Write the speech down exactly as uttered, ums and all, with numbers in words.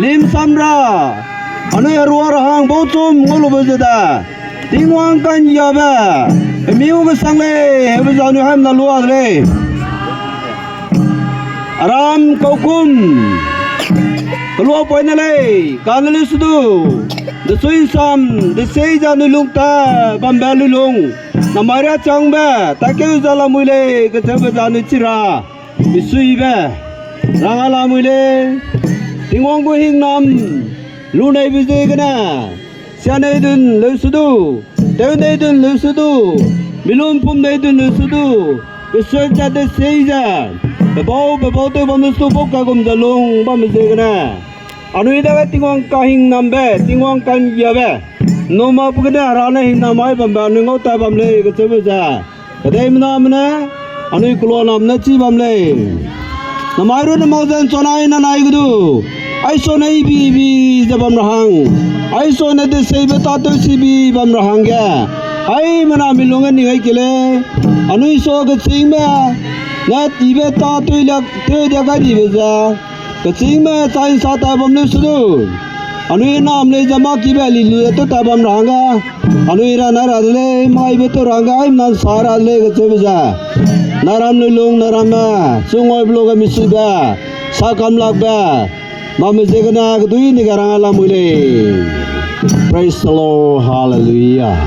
Limsam ra, anui herua ra hang bauchum ngau lube ze da. Tingwang ka'nggiabe, hemiu kesang lei, hebe ze anui haimena lua de lei. Aram kaukum, keluapoine lei, kane leusedu. Desui'nsam, desei ze anui lungta bambe luilung. Namai ra changbe, takeu ze lamui lei, kecheube ze anui chi ra. Misuibe, rang a lamui lei. Tingwang gu hingnam, luneibe ziegene. Sianeidun leusedu, tewneidun leusedu, milunpumneidun leusedu, kesuakzat desei ze, pebau, pebau tew bam leusedu, bau kagum ze lung bambe ziegene. Anui dage Tingwang kahingnambe, Tingwang ka'nggiabe, numa pe gene Hera ne hingnam mai bambe anui ngau tai bam lei, kecheube ze. Kedeimename ne, anui keluaname ne chi bam lei. Namai runne mak ze ’nchunai nanai ge du. Aiso ne ibi ibi ze bam ra hang. Aiso ne deseibe tâtew sibi bam ra hangge. Haimena mi lungge ning ai ke lei. Anui sua kechîngme, ne tibe tâtew liak tew dia gai dibe ze. Kechîngme chai ’nsa tai bam leusedu. Anui nam lei ze mâ kibe lilu ze tew tai bam ra hangge. Anui ra nai ra de lei, maibe tew ra hangge, aimena ’nsa ra de lei kecheube ze. Nai ram luilung, nai ramme, chungoibe luge misuibe, sakamlakbe, bamme ziegene kedui ni ge rang a lamui lei. Praise the Lord, hallelujah.